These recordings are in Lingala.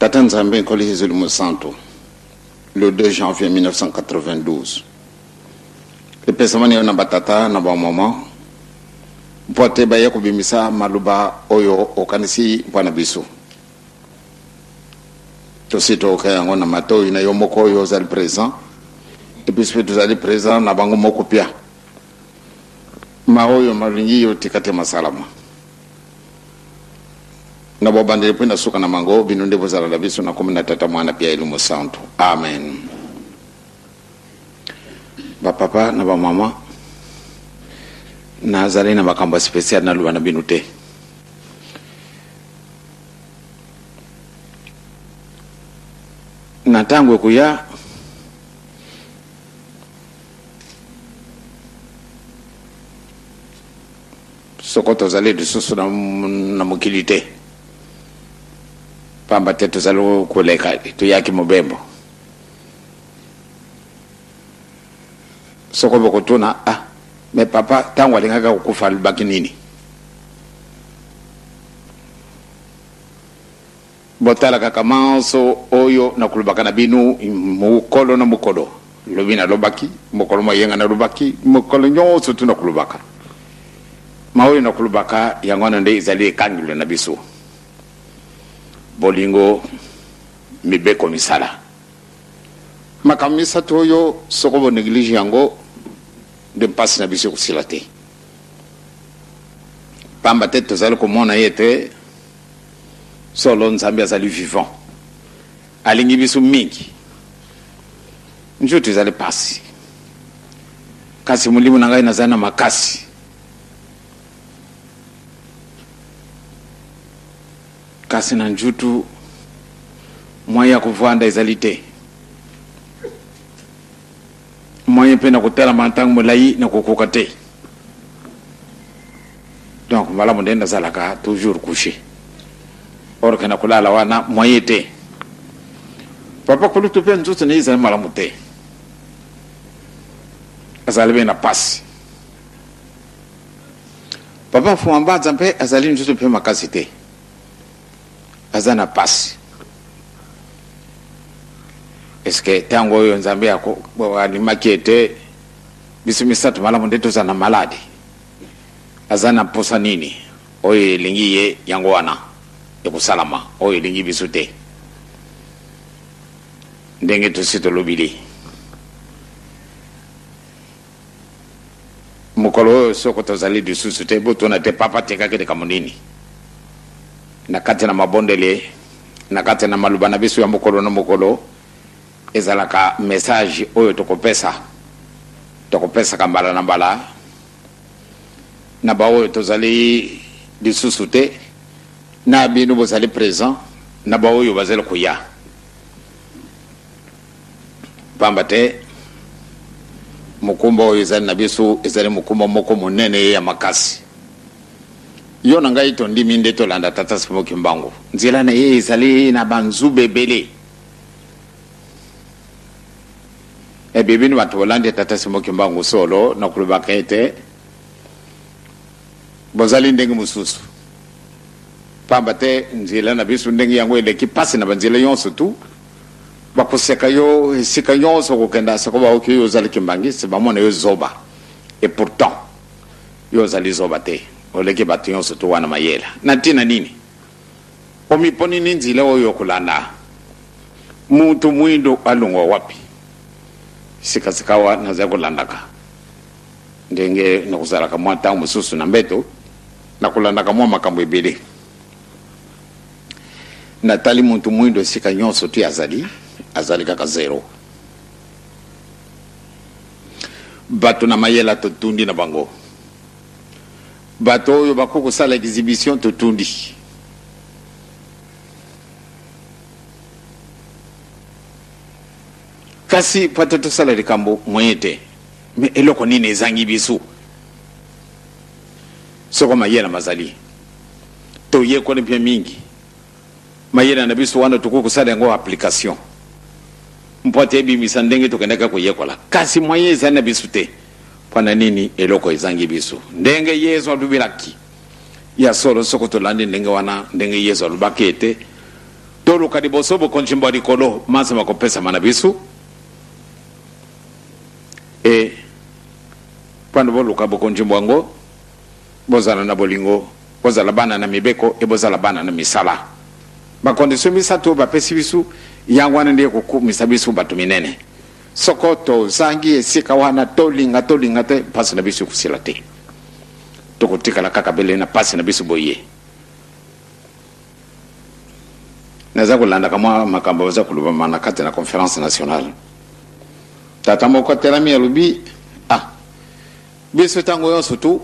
Tata Nzambe Nkolo Yezu Mosantu, le 2 janvier 1992, epesamani yo na batata na bamama mpo te baye kobimisa maloba oyo okanisi mpo na biso. Tosi toyoka yango na matoi na yo moko oyo ozali present, epuis mpe tozali present na bango moko pia. Ma oyo malingi yo tika te masalama. Na bobandeli mpe na suka na mango, bino nde bozala na biso na nkombo na Tata, Mwana mpe ya Elimo Santu. Amen. Bapapa na bamama, nazali na makambo ya spesial naloba na bino te. Na ntango ekoya, Soko tozali lisusu na, na mokili te, pamba te tozali koleka, toyaki mobembo. Soko bokotuna, ah, me papa ntango alingaki kokufa alobaki nini? Botala kaka manso oyo nakolobaka na bino mokolo na mokolo. Lobi nalobaki, mokolo mwa yenga nalobaki, mokolo nyonso tu nakolobaka. Ma oyo nakolobaka, yango wana nde ezali ekangelo na biso. Bolingo, mibeko, misala. Makambo misato oyo, soko boneglige yango, nde mpasi na biso ekosila te. Pamba te tozali komona ye ete Solo Nzambe azali vivant, alingi biso mingi. Nzoto ezali pasi, kasi molimo na ngai nazali na makasi. Kasi na njutu moyen ya kovanda ezali te, moyen mpe na kotalama ntango molai na kokoka te. Donc malamu nde nazalaka toujours couche, or que na kolala wana moyen te. Papa kulutu mpe nzoto na ye ezali malamu te, azali mpe na pasi. Papa Mfuma Mbanza mpe azali nzoto mpe makasi te, aza na pasi. Est-ce que ntango oyo Nzambe alimaki ete biso misato malamu nde tozala na maladi, aza na mposa nini? Oyo elingi ye yango wana ekosalama, oyo elingi biso te. Ndenge tosi tolobili mokolo oyo, soko tozali lisusu te, botuna te papa atekaki likambo nini na kati na mabondeli, na kati na maloba na biso ya mokolo na mokolo. Ezalaka message oyo tokopesa, tokopesaka mbala na mbala na baoyo tozali lisusu te, na bino bozali present, na baoyo bazali koya. Pamba te mokumba oyo ezali na biso ezali mokumba moko monene ya makasi. Yo na ngai tondimi nde tolanda Tata Simon Kimbangu. Nzela na ye ezali na banzube ebele. Ebe bino bato bolandi Tata Simon Kimbangu solo na kolobaka ete bozali ndenge mosusu, pamba te nzela na biso ndenge yango eleki pasi na banzela nyonso tu. Bakoseka yo esika nyonso okokenda, soko baoki yo ozali kimbangiste, bamona yo zoba. Et pourtant yo ozali zoba te, oleki bato nyonso tu wana mayela. Na ntina nini omiponi ni nzela oyo okolanda? Mutu mwindo alongwa wapi? Sikasikawa nazali kolandaka ndenge nakozalaka mwa ntango mosusu na mbeto, nakolandaka mwa makambo ebele. Natali mutu mwindo esika nyonso ti azali, azali kaka zero. Bato na mayela totundi na bango, bato oyo bakoki kosala exhibition totundi. Kasi po ete tosala likambo moyen te, me eloko nini ezangi biso? Soko mayela mazali, toyekoli mpe mingi. Mayele na biso wana tokoki kosala yango application mpo ete ebimisa ndenge tokendaki koyekola, kasi moyen ezali na biso te. Mpo na nini eloko ezangi biso? Ndenge Yesu alobelaki ya solo, soko tolandi ndenge wana, ndenge Yesu alobaki ete. Toluka liboso bokonzi bwa likolo, manso makopesama na biso. E pwande boluka bokonzi bwango, bozala na bolingo, bozala bana na mibeko e bozala bana na misala. Ba condition misato oyo bapesi biso, yango wana nde ekokumisa biso bato minene. Soko tozangi esika wana, tolinga tolinga te, mpasi na biso ekosila te. Tokotikala kaka bele na mpasi na biso boye. Naza kolandaka mwa makambo baza kolobama na kati na conference nationale. Tata moko atelami alobi, ah, biso ntango nyonso tu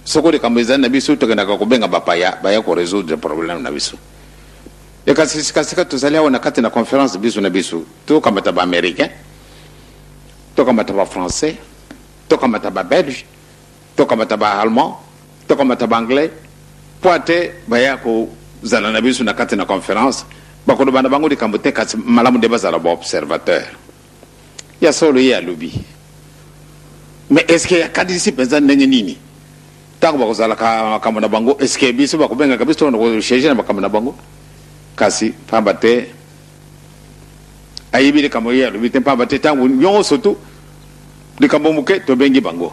soko likambo ezali na biso tokendaka kobenga bapaya baya koresoudre problème na biso. E kasi sikasika tozali awa na kati na conference biso na biso, tokamata ba-américain, tokamata ba-français, tokamata ba-belge, tokamata ba-allemand, tokamata ba-anglais, mpo ate baya kozala na biso na kati na conference. Bakoloba na bango likambo te, kasi malamu nde bazala baobservateur. Ya solo ye alobi, mais est ce que akanisi mpenza ndenge nini ntango bakozalaka makambo na bango? Est ce que biso bakobengaka biso tokona kosiéger na makambo na bango? Kasi pamba te ayebi likambo ye alobi te, pamba te ntango nyonso tu likambo moke tobengi bango.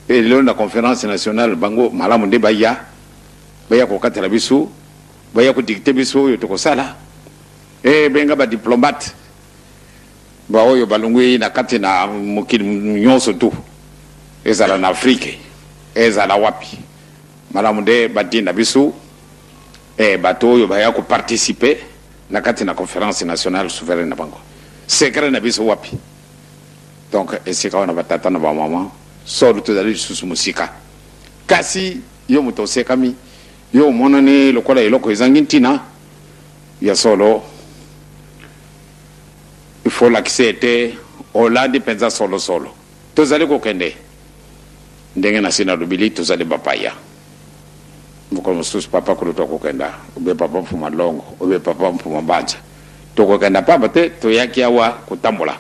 E lelo na conférence nationale, bango malamu nde baya, baya kokatela biso, baya kodicter biso oyo tokosala. E benga badiplomate baoyo balongwi na kati na mokili nyonso tu, ezala na Afrike, ezala wapi, malamu nde batinda biso e bato oyo baya koparticiper na kati na conférence nationale souveraine na bango. Secret na biso wapi? Donc esika wana, batata na bamama, solo tozali lisusu mosika. Kasi yo moto osekami, yo omonani lokola eloko ezangi ntina, ya solo il faut olakisa ete olandi mpenza solosolo. Tozali kokende ndenge na si nalobili, tozali bapaya. Mokolo mosusu papa kulutu akokenda, obe papa Mfuma Longo, obe papa Mfuma Mbanza. Tokokenda pamba te toyaki awa kotambola.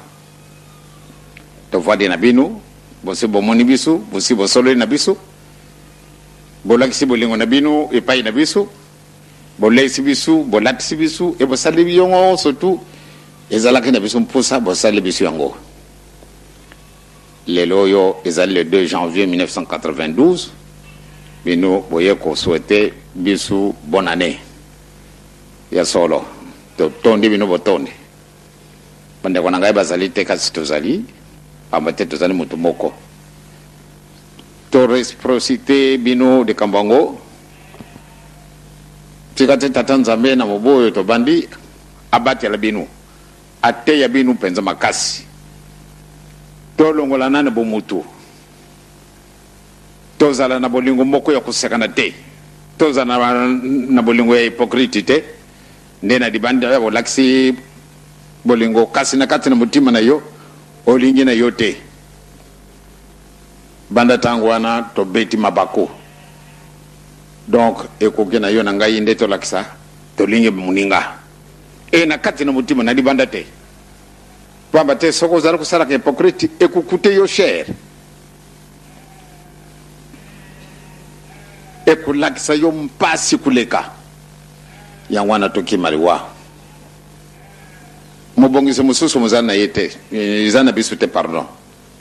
Tovandi na bino, bosi bomoni biso, bosi bosololi na biso, bolakisi bolingo na bino epai na biso, boleisi biso, bolatisi biso, e bosali nyonso tu ezalaki na biso mposa, bosali biso yango. Lelo oyo ezali le 2 janvier 1992, bino boye kosouhaiter biso bonne année. Ya solo totondi bino botondi. Bandeko na ngai bazali te, kasi tozali pamba te tozali motu moko. Toréciprocité bino likambo yango. Tika te Tata Nzambe na mobu oyo tobandi abatela bino, ateya bino mpenza makasi. Tolongola nani bomutu, tozala na bolingo moko ya kosekana te, tozala na bolingo ya hypocrite te, nde na libanda ya bolakisi bolingo, kasi na kati na motima na yo olingi na yo te. Banda ntango wana tobeti mabaku. Donc ekoki na yo na ngai nde tolakisa tolingi moninga e na kati na motima, na libanda te, pamba te soki ozali kosalaka hypocrite, ekocoûter yo cher, ekolakisa yo mpasi koleka. Yango wana tokima liwa. Mobongisi mosusu mozali na ye te, eza na biso te, pardon,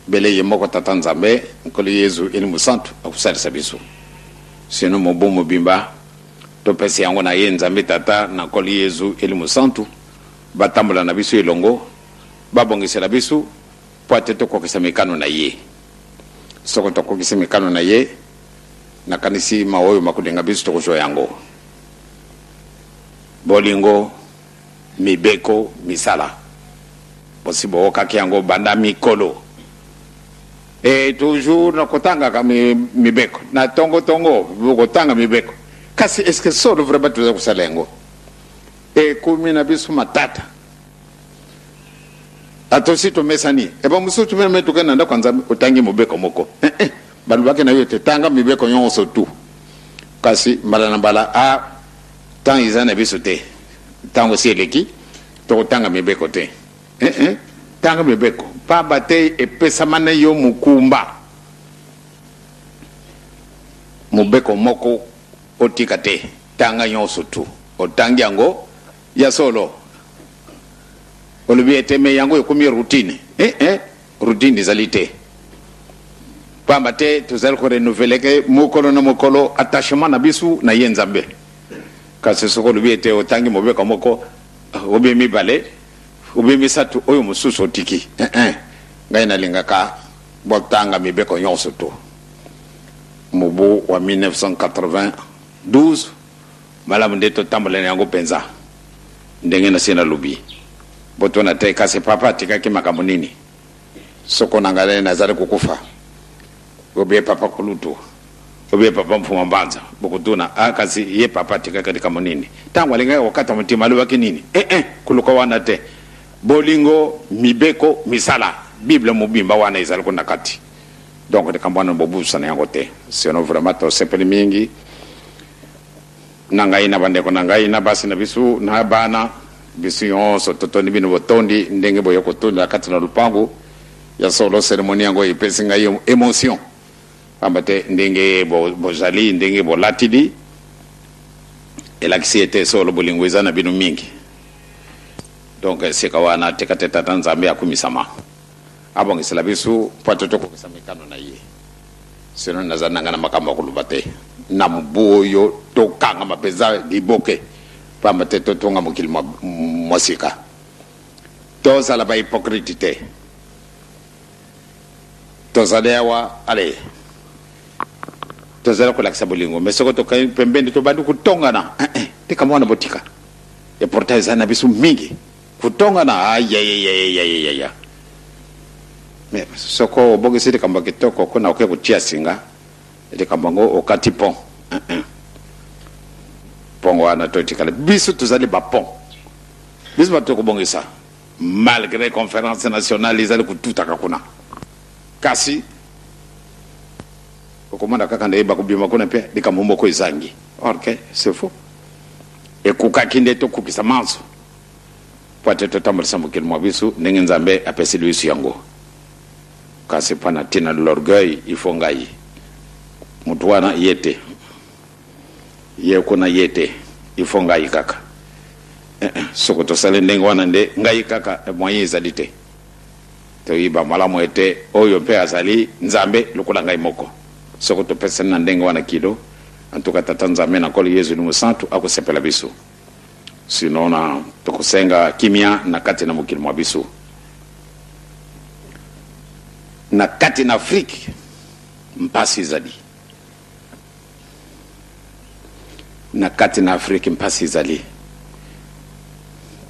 bele ye moko Tata Nzambe, Nkolo Yezu eli Mosantu akosalisa biso. Sino mobu mobimba topesi yango na ye Nzambe Tata na Nkolo Yezu eli Mosantu, batambola na biso elongo, babongisela biso mpo ate tokokisa mikano na ye. Soko tokokisi mikano na ye, nakanisi ma oyo makolinga biso tokozwa yango: bolingo, mibeko, misala. Bosi bookaki yango banda mikolo e toujours na kotangaka mibeko na tongotongo, kotanga mibeko. Kasi est ce que solo vraiment toza kosala yango? Ekomi na biso matata. Atosi tomesani eba mosusu meme tokende na ndako ya Nzambe, otangi mobeko moko, eh, eh, balobaki na yo te tanga mibeko nyonso tu, kasi mbala na mbala a ntango eza na biso te, ntango si eleki, tokotanga mibeko te. Eh, eh, tanga mibeko pamba te epesama na yo mokumba. Mobeko moko otika te, tanga nyonso tu. Otangi yango. Ya solo, olobi ete me yango ekomi routine. Eh, eh, routine ezali te, pamba te tozali korenouveler ke mokolo na mokolo attachement na biso na ye Nzambe. Kasi soki olobi ete otangi mobeko moko obi mibale obi misato, oyo mosusu otiki, eh, eh. Ngai nalingaka botanga mibeko nyonso to mobu wa 1992. Malamu nde totambola na yango mpenza ndenge nasi nalobi. Botuna te kasi papa atikaki makambo nini? Soko na ngai nazali kokufa, obie papa kulutu, obie papa Mfuma Mbanza, bokotuna ah, kasi ye papa atikaki likambo nini? Ntango alingaki kokata motima alobaki nini? Eh, eh, koluka wana te. Bolingo, mibeko, misala, Bible mobimba wana ezali kuna kati. Donc likambo wana bobusana yango te. Sinon vraiment tosepeli mingi na ngai na bandeko na ngai na basi na biso na bana biso nyonso, totondi bino botondi ndenge boye kotondela kati na lupangu. Ya solo, cérémonie yango epesi ngai émotion, pamba te ndenge bozali, ndenge bolatili, elakisi ete solo bolingo eza na bino mingi. Donc esika wana tika te Tata Nzambe akumisama, abongisela biso mpo ate tokokisa mikano na ye. Sinon naza nanga na makambo ya koloba te. Na mobu oyo tokangama mpenza liboke, pamba te totonga mokili mwa sika. Tozala bahypocrite te. Tozali awa, ale tozali kolakisa bolingo, me soki tokai pembeni tobandi kotongana, eh, eh, tika mwana botika. Et pourtant eza na biso mingi kotongana, ayayayayayaya. Me soko obongisi likambo ya kitoko kuna, oke kotia singa likambo yango, okati pont, eh, eh. Pongo wana totikala biso tozali bapont, biso bato tokobongisa malgré conférence nationale ezali kotutaka kuna. Kasi okomona kaka ndeye bakobima kuna mpe likambo moko ezangi, or que c'est faux. Ekokaki nde tokokisa manso mpo ate totambolisa mokili mwa biso ndenge Nzambe apeseli biso yango. Kasi mpo na ntina l'orgueil, il faut ngai motu wana ye te, ye kuna ye te, il faut ngai kaka. Eh, eh, soko tosali ndenge wana nde ngai kaka, moyen ezali te. Toyiba malamu ete oyo mpe azali Nzambe lokola ngai moko. Soko topesani na ndenge wana kilo, en tout cas Tata Nzambe na Nkolo Yezu Elimo Santu akosepela biso. Sinon na tokosenga kimia na kati na mokili mwa biso, na kati na Afrique mpasi ezali, na kati na Afrique mpasi ezali.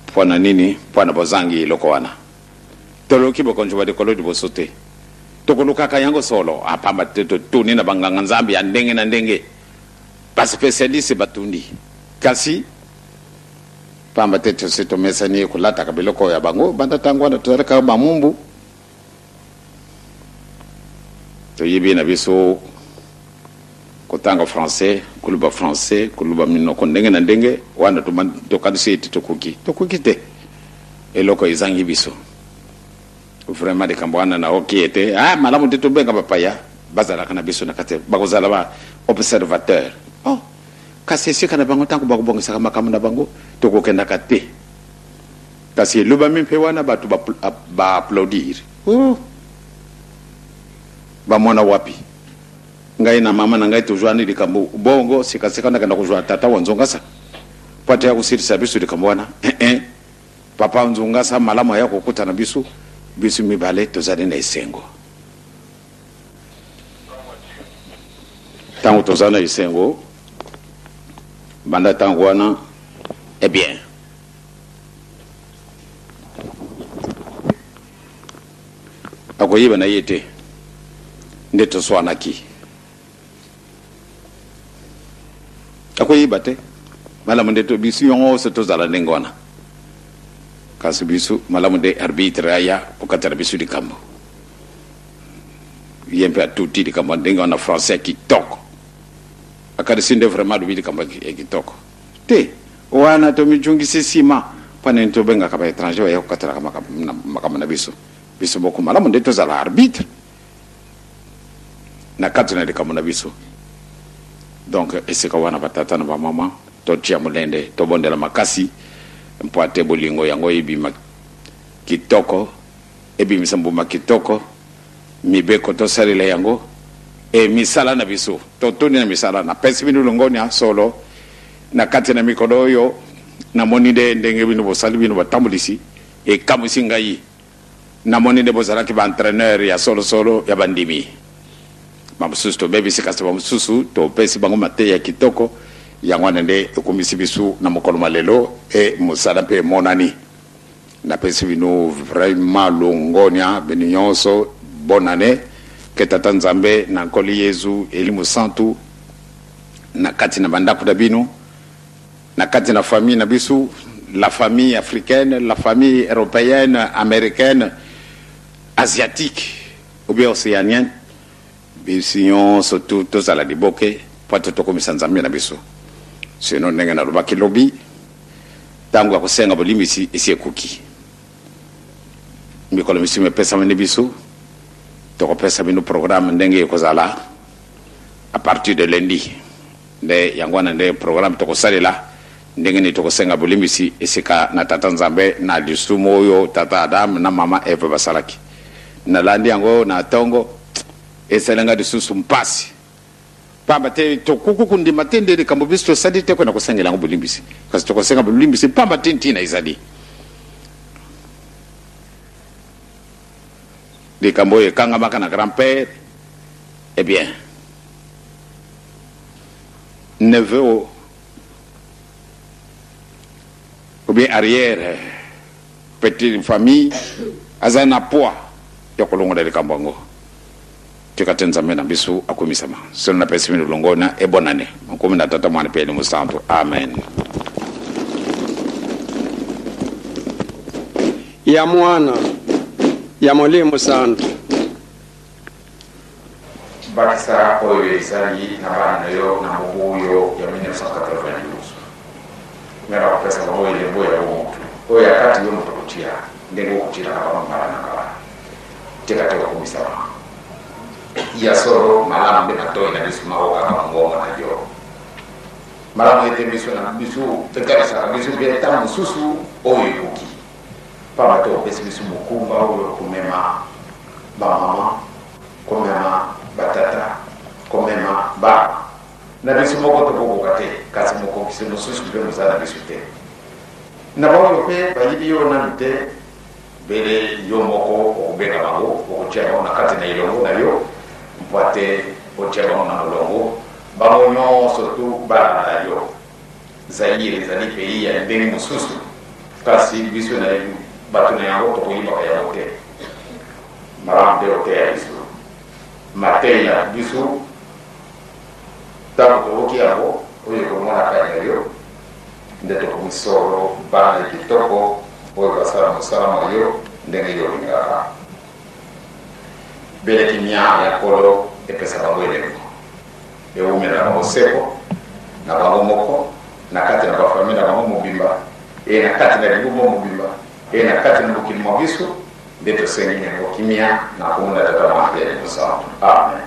Mpo na nini? Mpo na bozangi eloko wana. Toluki bokonzi bwa likolo liboso te, tokolukaka yango solo apamba te. Totuni na banganga Nzambe ya ndenge na ndenge, baspecialiste batundi, kasi pamba te tosi tomesani kolataka biloko ya bango banda ntango wana tozali kaka bamumbu. Toyebi na biso kotanga français, koloba français, koloba minoko ndenge na ndenge wana, tokanisi ete tokoki. Tokoki te, eloko ezangi biso vraiment. Likambo wana naoki ete ah, malamu te tobenga bapaya bazalaka na biso na kati, bakozala ba observateur. Oh, kasi esika na bango ntango bakobongisaka makambo na bango, tokokendaka te. Kasi elobami mpe wana bato baapplaudir. Oh, bamwana wapi? Ngai na mama na ngai tozwani likambo bongo sikasika, nakenda kozwa tata wa Nzongasa po ate ya kosilisa biso likambo wana. Eh, eh. Papa Nzongasa malamu aya kokutana biso, biso mibale tozali na esengo. Ntango tozali na esengo banda ntango wana, eh bien, akoyeba na ye te nde toswanaki, akoyeba te. Malamu nde to biso nyonso tozala ndenge wana, kasi biso malamu nde arbitre aya kokatela biso likambo. Ye mpe atuti likambo ndenge wana, français ya kitoko. Akanisi nde vraiment alobi likambo ya kitoko te. Wana tomijungisi nsima, mpo nini tobengaka baétranger baya kokatelaka makambo na biso? Biso moko malamu nde tozala arbitre na kati na likambo na biso. Donc esika wana, batata na bamama, totia molende, tobondela makasi. Mpo ate bolingo yango ebima kitoko, ebimisa mbuma kitoko, mibeko tosalela yango e misala na biso totuni na misala. Napesi bino longonya solo na kati na mikolo oyo namoni nde ndenge bino bosali, bino batambulisi, ekamwisi ngai. Namoni nde bozalaki ba entraineur ya solosolo ya bandimi. Bamosusu tobebisi, kasi bamosusu topesi bango mateya kitoko. Yango wana nde ekomisi biso na mokolo mwa lelo e mosala mpe emonani. Napesi bino vraiment longonya bino nyonso, bonne annee. Ke Tata Nzambe na Nkolo Yezu Elimo Santu na kati na bandako na bino, na kati na famille na biso, la famille africaine, la famille européenne, américaine, asiatique ou bien océanienne, biso nyonso tu tozala liboke mpo ate tokomisa Nzambe na biso. Sino ndenge nalobaki lobi, ntango ya kosenga bolimbisi esi ekoki. Mikolo misusu epesamani biso, tokopesa bino programme ndenge ekozala à partir de lundi. Nde yango wana nde programme tokosalela ndenge nini tokosenga bolimbisi esika na Tata Nzambe na lisumu oyo Tata Adam na Mama Eve basalaki. Nalandi yango na tongo, esali nga lisusu mpasi, pamba te tokoki kondima te nde likambo biso tosali te kona kosengela yango bolimbisi, kasi tokosenga bolimbisi pamba te ntina ezali likambo oyo ekangamaka na grand-père. Eh bien, neveu ou bien arrière petite famille aza na poids ya kolongola likambo yango. Tika te Nzambe na biso akumisama. Solo napesi bino longonya e bonane nkomi na Tata, Mwana mpe Elimo Santu. Amen. Ya Mwana, ya Molimo Santu. Bakisa oyo ezali na bana na yo na mobu oyo ya 1992. Ngai nakopesa bango elembo ya bomoto oyo ya kati yo moto okotia, ndenge okotielaka bango mbala na mbala. Tika te okomisama. Ya solo, malamu nde matoi na biso maokaka mongongo na yo. Malamu ete miso na biso etalisaka biso mpe ntango mosusu oyo ekoki. Pamba te opesi biso mokumba oyo komema bamama, komema batata, komema bana. Na biso moko tokokoka te, kasi mokokisi mosusu mpe mozali na biso te. Na baoyo mpe bayebi yo nanu te, mbele yo moko okobenga bango, okotia bango na kati na elongo na yo, mpo ate otia bango na molongo, bango nyonso tu balanda yo. Zaïre ezali pays ya ndenge mosusu, kasi biso na bato na yango tokoyebaka yango te. Malamu nde oteya biso mateya biso ntango toyoki yango, oyo ekomonaka ya yo nde tokomi solo bana ya kitoko oyo basala mosala mwa yo ndenge yo olingaka. Bele kimia ya Nkolo epesa bango elembo. Ewumela na bango seko, na bango moko, na kati na bafamille na bango mobimba, e na kati na lingomba mobimba, e na kati na mokili mwa biso, nde tosengi yango kimia na nkombo na Tata, Mwana mpe Elimo Santu. Amen.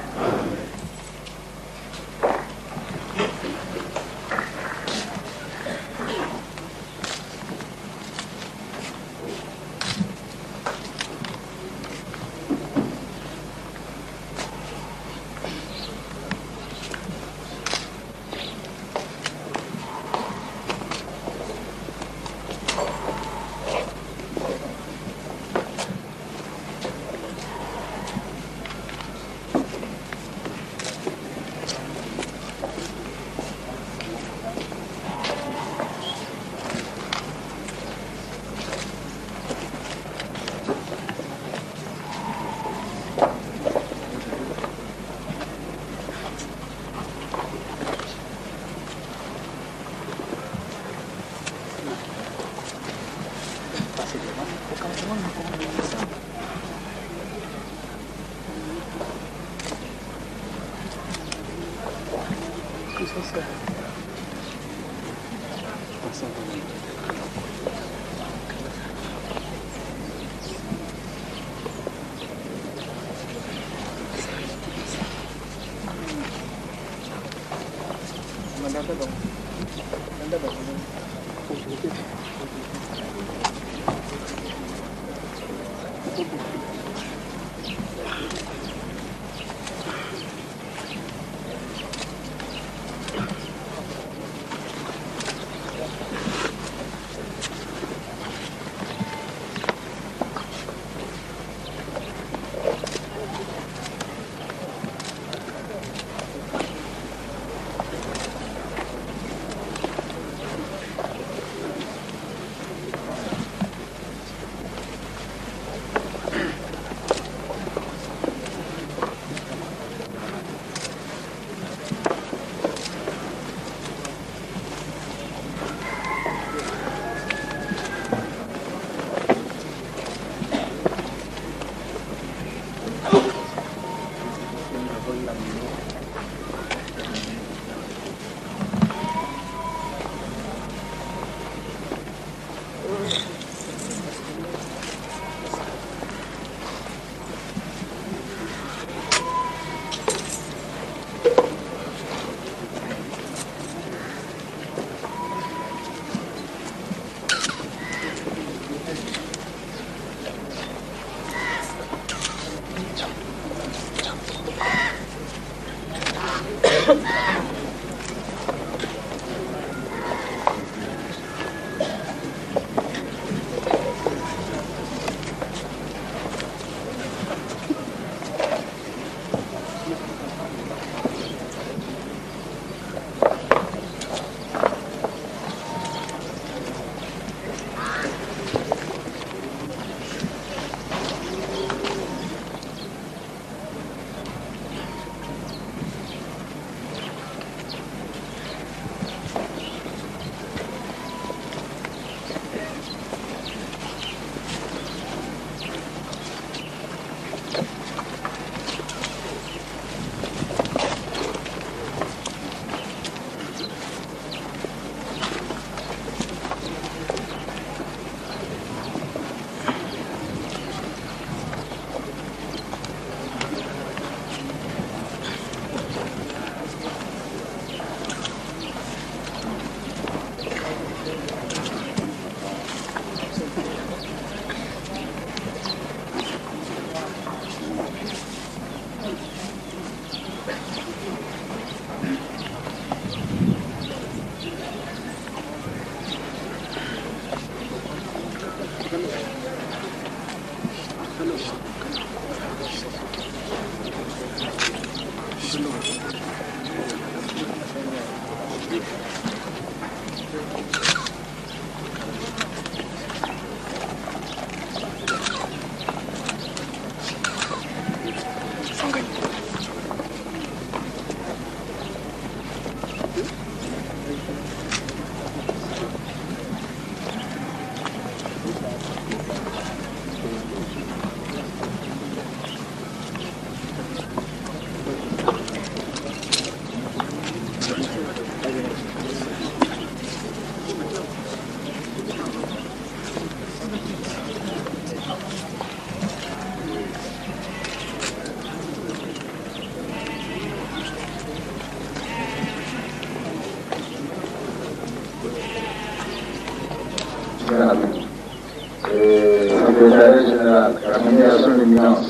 Secrétaire général, cabinet ya son éminence,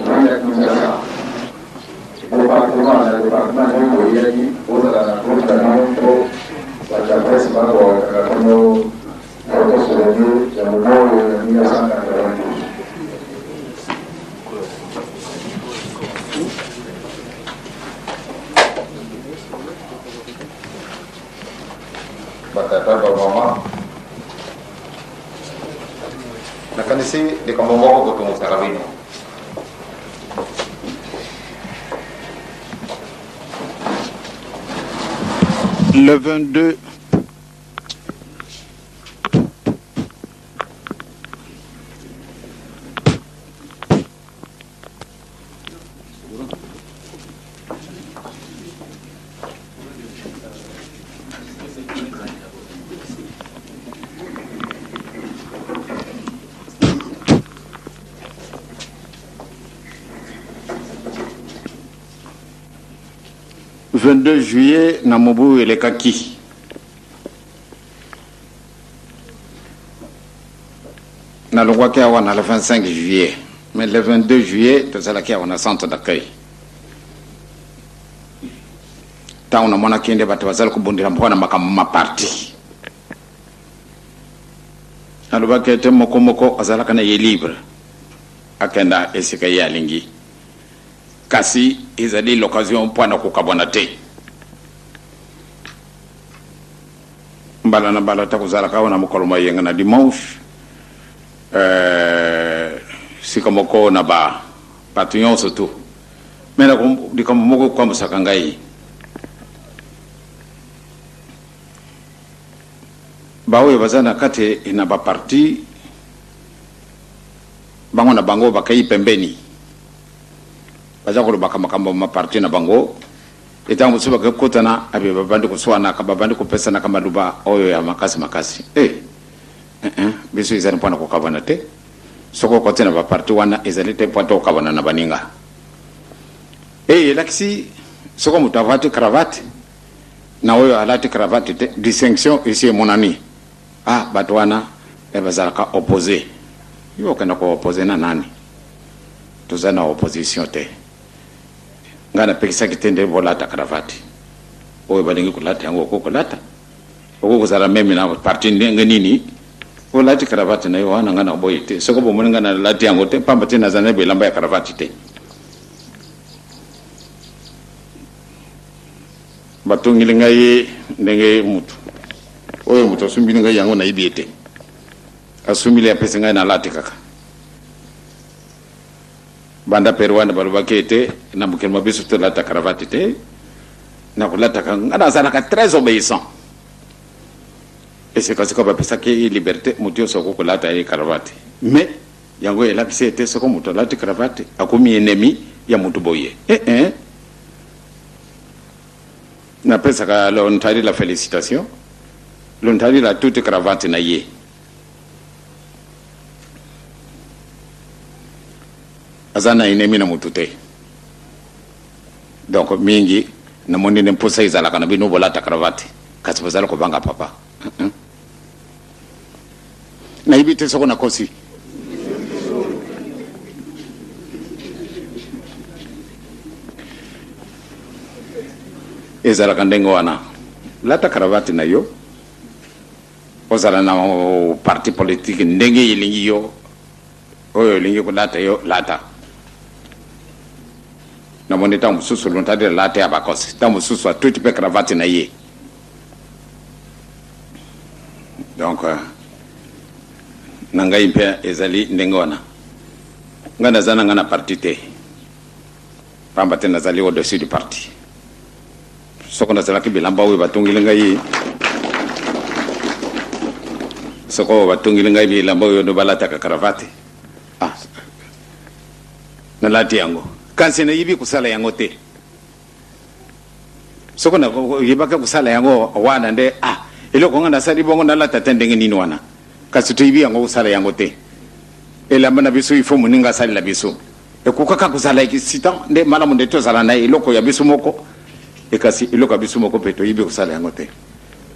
ville ya Kinshasa, département na département nde boyaki ozala na kozala na mpo bato ya presse bakokaka bino photo souvenir ya moboyo ya 1992. Ba tata ba mama nakanisi likambo moko kotungisaka bino. Le 22 22 juillet na mobu elekaki Nalongwaki awa na le 25 juillet, mais le 22 juillet tozalaki awa na centre d'accueil. Ntango namonaki nde bato bazali kobundela mpo na makambo ma parti, nalobaki ete moko moko azalaka na ye libre akenda esika ye alingi, kasi ezali l'occasion mpo na kokabwana te. Mbala na mbala tokozalaka awa na mokolo mwa eyenga na dimanche, eh, sika moko na ba bato nyonso tu. Me na likambo moko ekwambusaka ngai, baoyo baza na kati na ba parti bango na bango bakei pembeni, baza kolobaka makambo ma parti na bango. Etango mosusu bakoki kokutana, abe babandi koswanaka, babandi kopesanaka maloba oyo ya makasi makasi. Eh! Eh, biso ezali mpo na kokabwana te. Soki okoti na baparti wana, ezali te mpo ete okabwana na baninga. Eh, elakisi soko moto avati cravate na oyo alati cravate te, distinction esi emonani. Ah, bato wana eh, bazalaka oppose. Yo okenda ko oppose na nani? Toza na opposition te. Ngai napekisaki te nde bolata cravate. Oyo balingi kolata yango okoki kolata. Okoki kozala meme na parti ndenge nini olati cravate na yo wana, ngai naboyi te. Soki bomoni ngai nalati yango te, pamba te nazali na bilamba ya cravate te. Batongeli ngai ndenge mutu oyo moto asumbili ngai yango nayebi ye te, asumbili apesi ngai nalati kaka. Banda pere wana balobaki ete na mokili mwa biso tolata cravate te, nakolataka nga nazalaka très obeissant. Esika sikoyo bapesaki liberte, moto nyonso akoki kolata ye cravate, mais yango elakisi ete soko moto alati cravate akomi ennemi ya moto boye. Eh eh, napesaka Lontali la félicitation, Lontali la toute cravate na ye. Aza na ennemi na mutu te donc mingi namoni nde mposa ezalaka na bino bolata cravate kasi bozali kobanga papa. Nayebi te soko nakosi. Ezalaka ndenge wana, lata cravate na yo. Ozala na parti politique ndenge elingi yo, oyo elingi kolata yo lata. Namoni ntango mosusu Luntadila alata ya bakosi, ntango mosusu atuti mpe cravate na ye. Donc na ngai mpe ezali ndenge wana. Ngai naza na ngai na parti te, pamba te nazali au-dessus du parti. Soko nazalaki bilamba oyo batongeli ngai, soko batongeli ngai bilamba oyo ndo balataka cravate, ah, nalati yango, kasi nayebi kosala yango te. Soko nayebaki kosala yango wana nde, ah, eloko nga nasali bongo nalata te ndenge nini wana, kasi toyebi yango kosala yango te. Elamba na biso ifo moninga asalela biso, ekokaka kozala excitant nde malamu nde tozala na eloko ya biso moko, ekasi eloko ya biso moko mpe toyebi kosala yango te.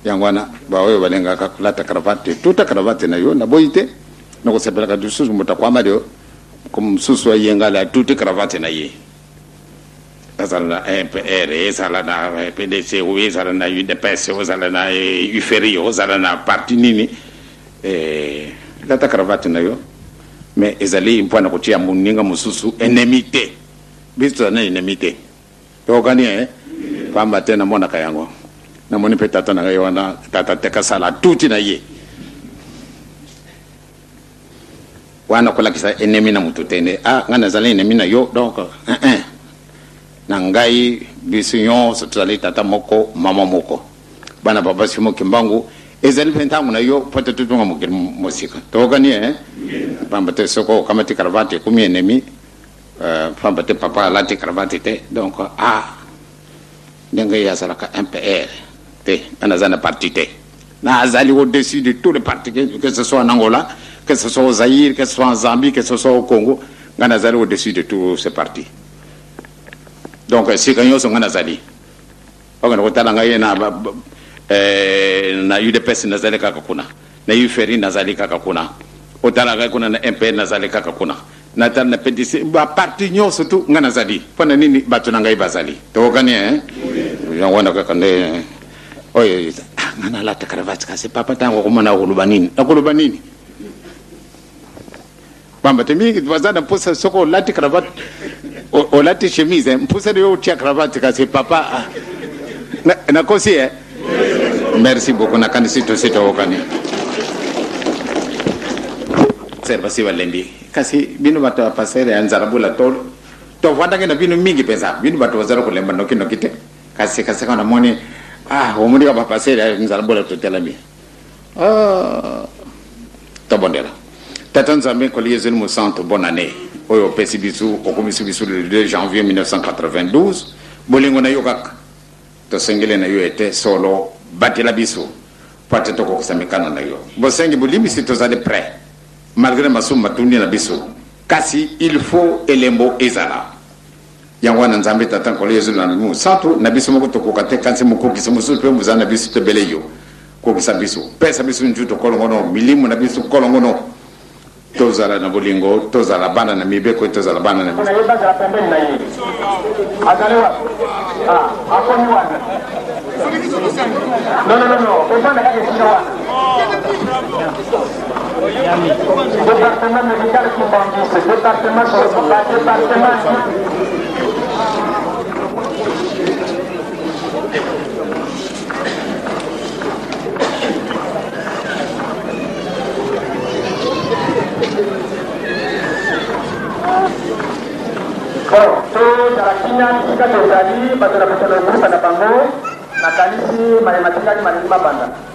Yango wana baoyo balingaka kolata cravate, tuta cravate na yo, naboyi te, nakosepelaka lisusu moto akwama leo mosusu ayengala atuti cravate na ye, ezala na MPR, ezala na PDC, ezala na UDPS, ozala na UFERI, ozala na parti nini, lata cravate na yo, mais ezali mpona kotia moninga mosusu ennemi te. Biso tozali na ennemi te, tokokani pamba te namonaka yango. Namoni mpe tata na ngai wana, tata Tekasala, atuti na ye wana kolakisa ennemi na motu te nde, ah, ngai nazali ennemi na yo. Donc na ngai biso nyonso tozali tata moko, mama moko, bana papa Simon Kimbangu. Ezali mpe ntango na yo mpo te totonga mokili mosika, tokokani pamba te soko okamati cravate ekomi ennemi, pamba te papa alati cravate te. Donc ah, ndenge ye azalaka MPR te, nga naza na parti te, nazali au-dessus de tous les partis, que ce soit en Angola, que ce soit au Zaïre, que ce soit en Zambie, que ce soit au Congo, nga nazali au-dessus de tous ces partis. Donc esika nyonso nga nazali, okende kotala ngai na UDPS, nazali kaka kuna, na UFERI nazali kaka kuna, otala ngai kuna na MPR, nazali kaka kuna, natala na PDC, baparti nyonso tu nga nazali. Mpo na nini? Bato na ngai bazali, tokokani yango wana kaka nde oyo nga nalata cravate. Kasi papa ntango akomona akoloba nini? Akoloba nini? Pamba te mingi baza na mposa, soki olati cravate, olati chemise, mposa na yo otia cravate, kasi papa nakosi Merci beaucoup. Nakanisi tosi tokokani. Ser basi balembi, kasi bino bato ya pasteur ya nzala bula, to tovandaki na bino mingi mpenza, bino bato bazala kolemba nokinoki te. Kasi kaka namoni, ah, omoni ka bapasteur ya nzala bula, totelami. Ah, tobondela. Tata Nzambe, Nkolo Yezu Mosantu, bonne année oyo opesi biso, okomisi biso le 2 janvier 1992. Bolingo na yo kaka tosengeli na yo ete solo batela biso po ate tokokisa mikano na yo. Bosengi bolimbisi, tozali prêt malgré masumu matundi na biso, kasi il faut elembo ezala. Yango wana Nzambe Tata, Nkolo Yezu na Mosantu, na biso moko tokoka te, kasi mokokisi mosusu mpe mozala na biso tebele yo. Kokisa biso, pesa biso njuto kolongono, milimo na biso kolongono, tozala na bolingo, tozala bana na mibeko, tozala bana na na ye bazala pembeni na ye. Azali wapi? Ah, akomi wana. Non, non, non, non, ovanda kaka esika wana. Département médical kimbanguiste, département social, département. Bon, tozala kimia bisika tozali, bato na bato na groupe na bango. Nakanisi mayema tikali malingi mabanda.